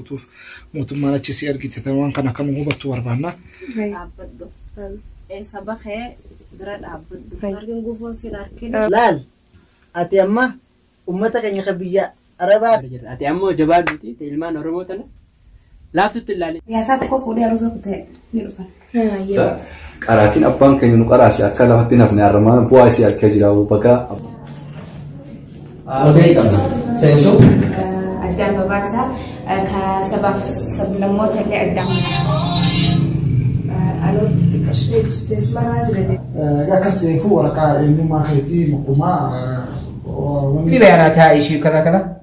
Gootuuf mootummaan achi si argite waan kana akka nu hubattu barbaanna. Dhaabbadhu. Saba kee bira dhaabbadhu. Argin gufuun sin arkin. Laal, ati amma ummata keenya kan biyya Arabaa Ati ammoo jabaadhuuti ilmaan Oromoo tana laaftutti ilaalee. Yaasaa tokko fuudhee aruusa kutee ni dhufan. Qaraatiin abbaan keenya nu qaraase akka lafatti nafne har'amaa bu'aa isii harkee jira baga. Walgahii qabna. Seensuu. Addaan babaasaa ka sabaaf sablammoota illee addaan. Alooti xiqqashee teessumarraa jira. Akkas ta'eefuu waraqaa eenyummaa keetii maqummaa. في بياناتها اي شيء كذا كذا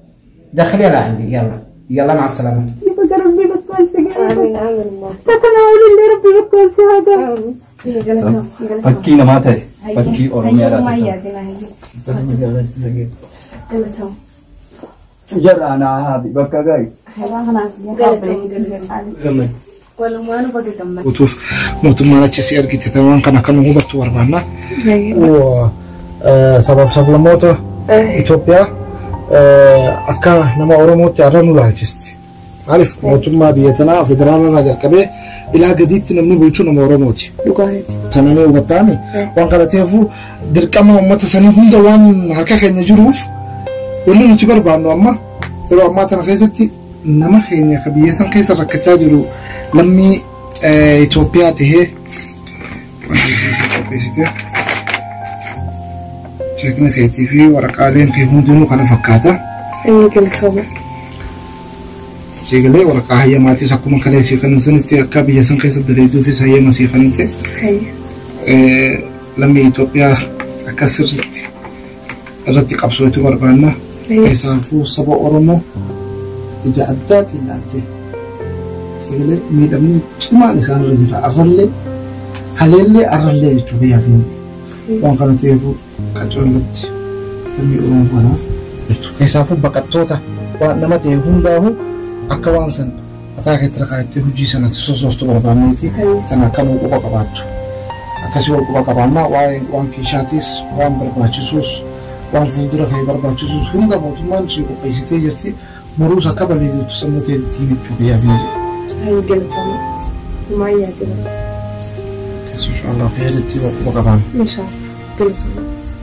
دخليها لعندي. يلا يلا مع السلامة. آمين آمين. Fakkii namaa ta'e fakkii Oromiyaadhaa. Jarra anaa bakka gaarii. Walumaanuu baga gammadu. Gootuuf mootummaan achi si argite waan kana akka nu hubattu barbaanna. Sabaaf sablammoota Itoophiyaa akka nama Oromootti har'a nu laalchisti. Maaliif mootummaa biyya tanaa federaala irraa jalqabee ilaa gadiitti namni bulchu nama Oromooti. Sana ni hubattaani. Waan kana ta'eefuu dirqama uummata sanii hunda waan harka keenya jiruuf wanni nuti barbaannu amma yeroo ammaa tana keessatti nama keenya ka biyya san keessa rakkachaa jiru lammii Itoophiyaa tahee qopheessite. Cheekni keetii fi waraqaaleen kee hundinuu kana fakkaata. Siigalee waraqaa hayyamaatiis akkuma kalee sii kanan sanitti akka biyya san keessa daleeduufis hayyama sii kanante. Lammii Itoophiyaa akka sirriitti irratti qabsootu barbaanna. Keessaafuu saba Oromoo ija addaatiin ilaalte. Siigalee miidhamni cimaan isaan irra jira. Arrallee kaleellee arrallee jechuuf yaafni. Waan kana ta'eef qacoolatti lammii Oromoo kanaaf jirtu. Keessaafuu baqattoota waan nama ta'e hundaa'u akka waan san mataa keetti rakaattee hojii sanatti sosoostu barbaanneeti. Tan akka nu quba qabaattu. Akkasii wal quba qabaannaa waa'ee waan kiishaatis waan barbaachisuus waan fuuldura kee barbaachisuus hunda mootummaan ishee qopheessitee jirti. Boruus akka bareedutti sammuu keetiin jechuuf yaafni jedhu. Akkasii inshallah fayyadatti wal quba qabaanna.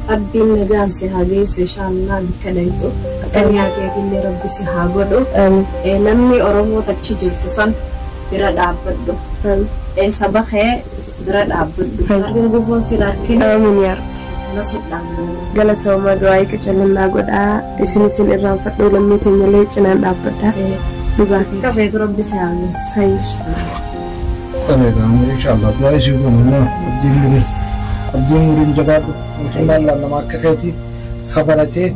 Rabbiin nagaan si haa geessu inshallah bikka dhayxu. Akka nyaatee Rabbi si haa godhu. Namni Oromoo achi jirtu san bira dhaabbadhu. Saba kee bira dhaabbadhu. Argin gufuun sin arkin. Nasi dhaabbadhu. Galatooma du'aa qaccalannaa godhaa isin isin irraanfadhuu lammii teenyallee cinaan dhaabbadhaa. Dhugaa Akka feetu Rabbi si haa geessu. Tabeedhaan inshallah du'aa isii goona abdiin muriin abdiin muriin jabaadhu mootummaan nama akka keetii kabaratee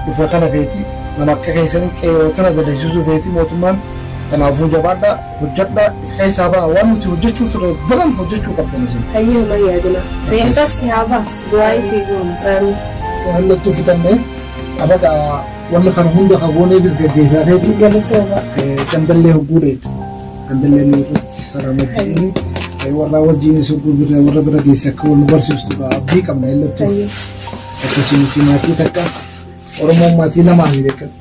dhufe kana feeti nama akka keessanii qeeroo tana dalagsisuu feeti mootummaan kanaafuu jabaadhaa hojjedhaa keessaa ba'a waan nuti hojjechuu turre daran hojjechuu qabdan isin. Hayyee homaa yaadina. Feetas si haa baasu du'aa isii goona. Wallattuu fitannee abaga wanni kana hunda kan gooneefis gaggeessaa feeti. Galatooma. Gandallee hogguu dheetu. Gandallee nu irratti sarara wajjin warra wajjinis hogguu bira warra bira geesse akka wal nu barsiistu abdii qabna illattuu. Akkasii nuti maatii takka Oromoon maatii lamaan beekamu.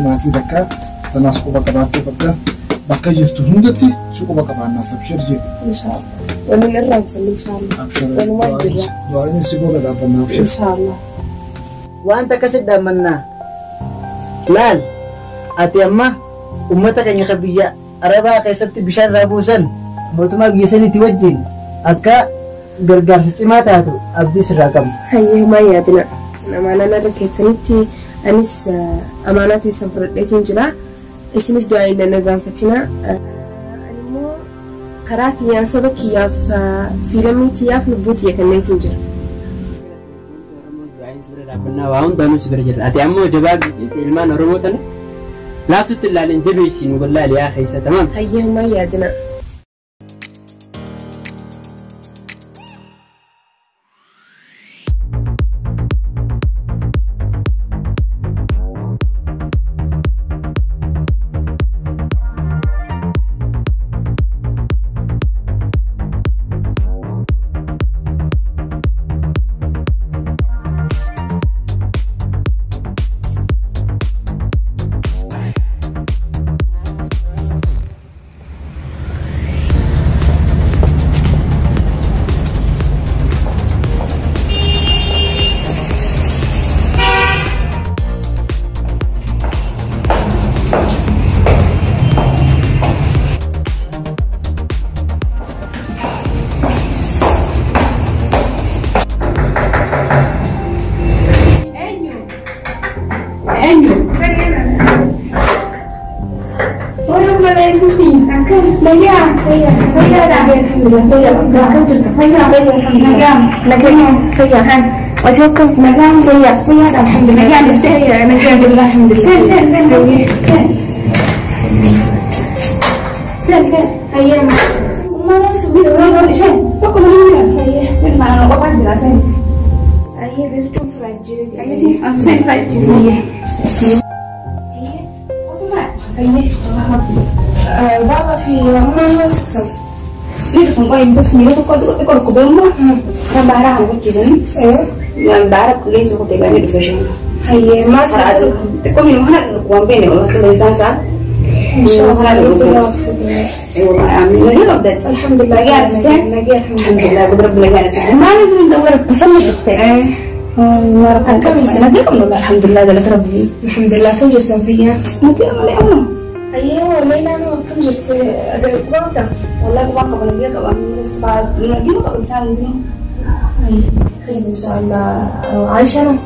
Maatii takka tanaas quba qabaachuu qabda. Bakka jirtu hundatti si quba qabaannaa abshir jedhu. Inshallah. Waliin irraanfanne inshallah. Abshir. Walumaan jirra. Du'aan si booda dhaabbannaa abshir. Inshallah. Wanta akkasi dhaammannaa. Laal, ati amma ummata keenya kan biyya Arabaa keessatti bishaan irraa buusan mootummaa biyya saniitti wajjin akka gargaarsa cimaa taatu abdii sirraa qabna. Hayyee homaa yaadina. Amaanaa narra keettanitti anis amaanaa teessan fudhadheetiin jira. Isinis du'aa hin irraanfatina. Ani immoo karaa kiyyaan saba kiyyaaf fi lammii tiyyaaf lubbuu tiyya kenneetiin jira. Dhaabbannaa waa hundaanuu si bira jirra. Ati ammoo jabaadhuuti ilmaan Oromoo tana laaftutti ilaaleen jabeessi nu gollaa keessa tamaam. Hayyee homaa yaadina. بابا في ما سكت هي ما الحمد لله الحمد لله قالت ربي الحمد لله. كم جرت فيها؟ ايوه ليلى انا كم جرت قبل والله قبل قبل بس بعد قبل ساعة خير ان شاء الله. عايشة انا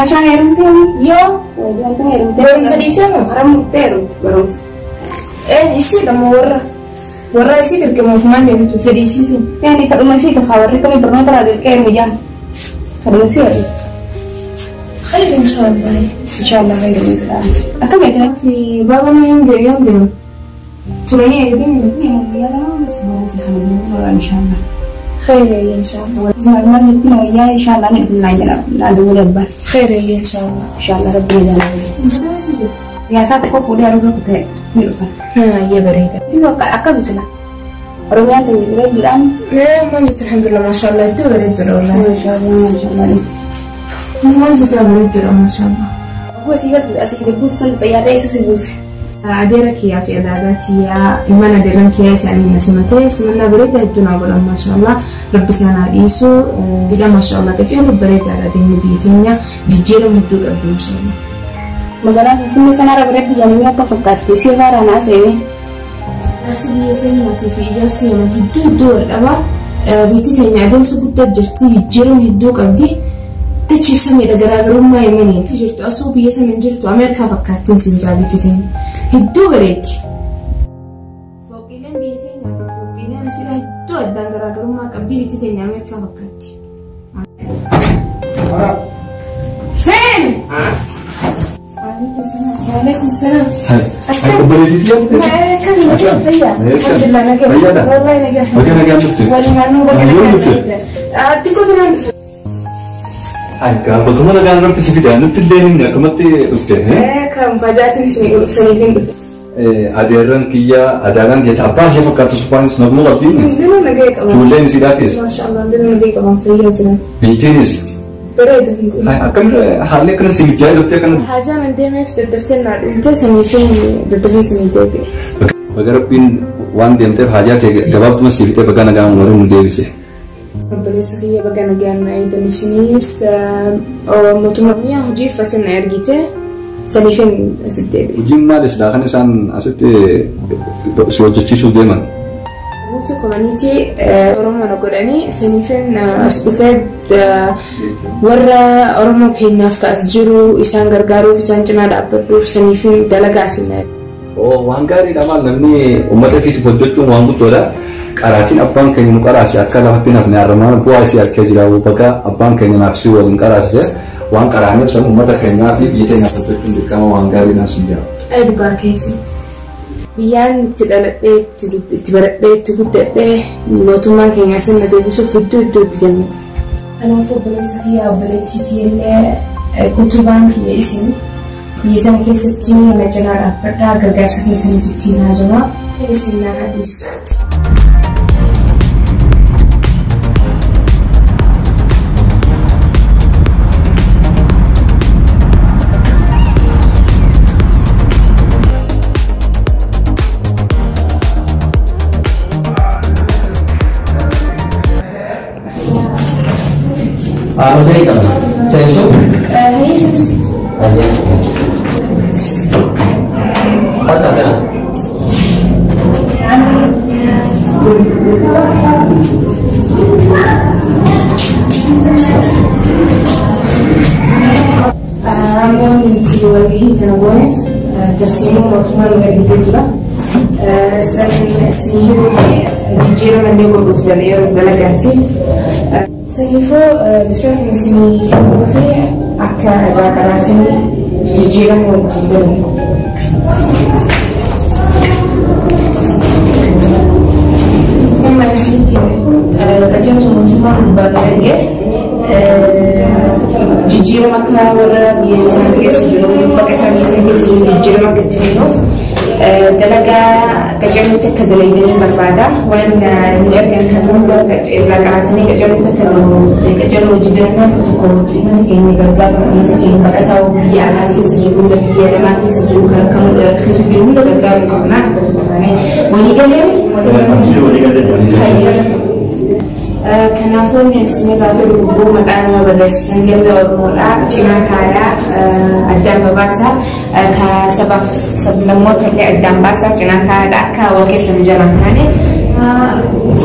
عشان هرمتي يو وانت هرمتي برمس ليش هرمتي برمس ايه يصير لما ورا يصير كما فمان يبتو فريسي يعني كرمسي تخاوريكم برنامج على الكير مجان كرمسي خير ان شاء الله. ان شاء الله خير باذن الله. اكم يتنا في بابا ما يوم تراني قديم يلا بس في خلينا ان شاء الله خير ان شاء الله. ما نتنا وياه ان شاء الله نقدر نعجل لا دول با خير ان شاء الله. ان شاء الله ربنا يجعلنا يا ساتر كوكو دي رزق تي نلفا ها يا بريده تزوق اكم سنه روميان تنجي الان لا ما جت الحمد لله ما شاء الله تولد والله ما شاء الله ما شاء الله ما جت ولد ما شاء الله. هو سيجد أسيد بوسن طيارة سيبوس أديرك يا في أداباتي يا إيمان أديرك يا سامي نسمتي سمنا بريدة الدنيا ما شاء الله ربي سنا إيسو دي ما شاء الله كتير بريدة على دين بيتنا جيرة مدوك أبدي ما شاء الله. مجرد كل سنة ربريد جميع كفكرت سيفار أنا سيمي بيتنا في إجازة من هدو الدول أبا بيتنا عدم سكوت جرتي جيرة مدوك أبدي تشيف سمي لجراجر ما يمني تجرت أصوب بيتها من جرت أمريكا فكرت تنسي جابتين هدو بريتي فوقيلين بيتين فوقيلين أسيلة هدو أدان جراجر ما كبدي بيتين أمريكا فكرت سين وعليكم السلام. هاي بريتي الحمد لله نجح والله نجح هاي بكم أنا قاعد ربي سفيدة أنا تلين إنك ما تقول إيه كم فجأة سنين أديرن كيا أدارن كيا تباه يا فكرت سبحان الله نقول دين دينو نجيك تولين سيداتيس ما شاء الله دينو نجيك أبان فيها بيتينيس بريدة هاي كم حالي كنا سيمجاي لبتي كنا حاجة أنا ديما في الدفتر مع أنت سنيفين الدفتر سنيفين بقربين وان ديمتر حاجات جواب ما سيفيته بقى نجام ورم ديبسه ربنا سخية بقى نجام عيد السنيس موتومية هجي فسن أرجيته سنيفين أسدي وجيم مالش داخل إنسان أسدي سوجتي شو ديما موتو كومانيتي أورومو نقولني سنيفين أسقفاد ورا أورومو كينا في أسجرو إنسان غرغارو في إنسان جنا أبدو سنيفين دلقة أسمع waan gaariidha maal namni uummata ofiitiif hojjechuun waan guddoodha. Qaraatiin abbaan keenya nu qaraase akka lafatti nafne har'amaa bu'aa isii harkee jira bakka abbaan keenya naaf si waliin qaraasise waan qaraaneef san uummata keenyaa fi biyya keenyaaf hojjechuun dirqama waan gaarii naaf sin jira. Dhugaa keeti. Biyyaan itti dhaladhee itti baradhee itti guddadhee mootummaan keenya sirna deebisuuf iddoo iddootti gammada. Kanaafuu obboleessa kiyyaa obboleettiitii illee kutubaan kiyya isin biyya sana keessatti na jalaa dhaabbadhaa gargaarsa keessanis ittiin haajamaa isin na hadhiisu. Sensu? هي sensu. Kota sana. أنا نتي والهي تنوي ترسيمو موتمان وغير تجرا San isinii himuu fi jijjiirama illee godhuuf yeroo dalagaati. Saniifuu daftara kana isinii kennuu fi akka irraa qaraatanii jijjiirama wajjin deemu. Amma isinii kenne kun qajeelcha mootummaa gubbaa ergee jijjiirama akka warra biyya sana keessa jiru baqataa biyya sana keessa jiru jijjiirama akka itti kennuuf dalagaa qajeelcha akka dalaydanii barbaada. Waan nu ergan kan hunda irraa qaratanii qajeelcha akka qajeelcha hojii dalagaa akka tokko uummata keenya gargaaru uummata keenya baqataa biyya alaa keessa jiru hunda biyya lamaa keessa jiru kan rakkatu jiru hunda gargaaruu qabna akka tokko taanee walii galee walii galee. Kanaafuu inni isinirraa fedhu gubboo maqaa nama barreessitan ganda Oromoodhaa cinaa kaayaa addaan babaasaa ka sabaaf sablammoota illee addaan baasaa cinaa kaayaadha akka wal keessa nu jalaan taane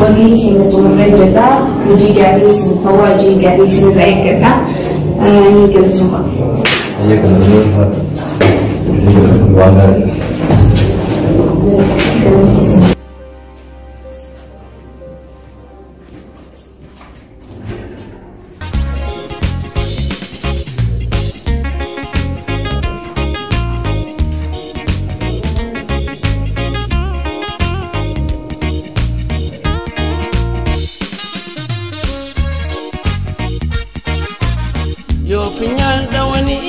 walii keenya xumurree jirra hojii gaarii isin fawwaa hojii gaarii isinirraa eeggadha galatooma. Waan gaarii. Yoo funyaan dhawanii